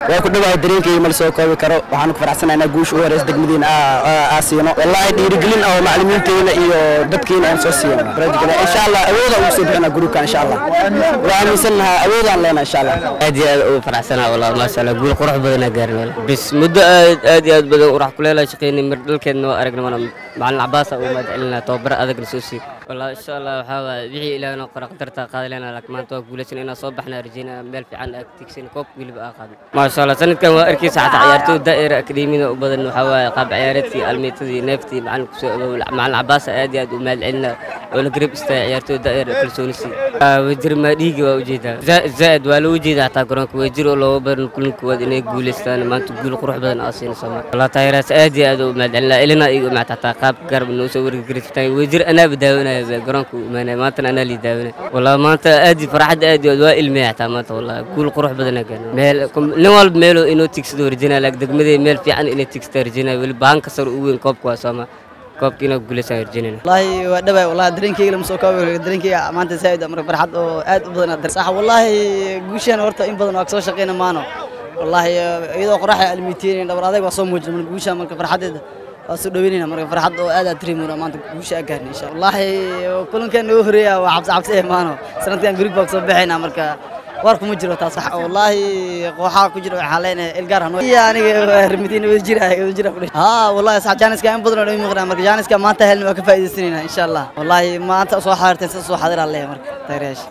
Waa ku dhawahay, dareenkayga ma la soo koobi karo. Waxaan ku faraxsanahay inaan guusha u horeysa degmadiina aa siino. Wallaahi dhiirigelin oo macallimiinteena iyo dadkeena aan soo siino, insha Allah awooda ugu soo bixina gruubka, insha Allah. Waa aaminsanahay, awoodaan leenahay, insha Allah. Aad iyo aad ugu faraxsanaa wallah, maasha Allah, guul qurux badanaa gaarin wallah. Bis muddo aad aad iyo aad badan urax kuleela shaqeynay, mir dhalkeedna waa aragnay. Mana macallin Cabaas ugu mahad celinaa, tababaro adag la soo siiyey wallah. Insha Allah waxaa waaye wixii Ilaahna qora qadarta qaadi lena, laakiin maanta waa guulaysan inaan soo baxna, rajeynaa meel fiican aag tigsan, koob weliba aa qaadno, maasha Allah. Sanadkan waa arkaysa xataa ciyaartooy daa'ira akademiyada u badan. Waxaa waaye qaab ciyaareedkii, almeetadii, neeftii macallin kusoo abaabul macallin Cabaas aad iyo aad u mahad celinaa oo la garab istaagay ciyaartooy daa'ira kalsooni sii Wajir. Ma dhiigi waa ujeedaa zaa'id waa loo ujeedaa xataa garoonka Wajir oo looga baran kulan koowaad inay guulaystaan. Maanta guul qurux badan aa siina Soomaali wallah. Taageeraas aad iyo aad u mahad celinaa, ilina igu imaata xataa qaab garab noo soo wargarisataan Wajir. Anaaba daawanaya garoonka u imaanaya, maantana anaa lii daawanaya wallah. Maanta aad iyo farxad aad iyo aad waa ilmeeya xataa maanta wallah. Guul qurux badan aa gaarnay. Meel nin walba meeloo inuu tigsado rajeynaya, laakiin degmadee meel fiican inay tigsata rajeynaya. Weli bahanka sare ugu weyn koobka waa Sooma, koobka inaa guulaysan rajeynayna. Wallahi waa dhawaay, wallahi dareenkayga lama soo koobi karo. Dareenkayga maanta zaid marka farxad oo aad u badan aad sax. Wallahi guushan horta in badan waa soo shaqeyna maano. Wallahi iyadoo qorax almiitiin dhabar adag waa soo muujinay marka guusha, marka farxadeeda waa soo dhaweynayna. Marka farxad oo aad aad dareemayna maanta guusha aan gaarnay, insha Allah. Wallahi kulankan ugu horeeya waa cabsi cabsi eh maano. Sanadkan group baa soo baxayna, marka war kuma jiro taas. Wallahi kooxaha ku jira waxaa leenahay ilgaar hano iyo aniga rimitiin wada jira wada jira. Ha wallahi sax, jaaniska in badan oo dhan muuqda, marka jaaniska maanta helna waa ka faa'iidaysanayna, insha Allah. Wallahi maanta soo xaadirteen, sida soo xaadiraa leeyahay marka taageerayaasha.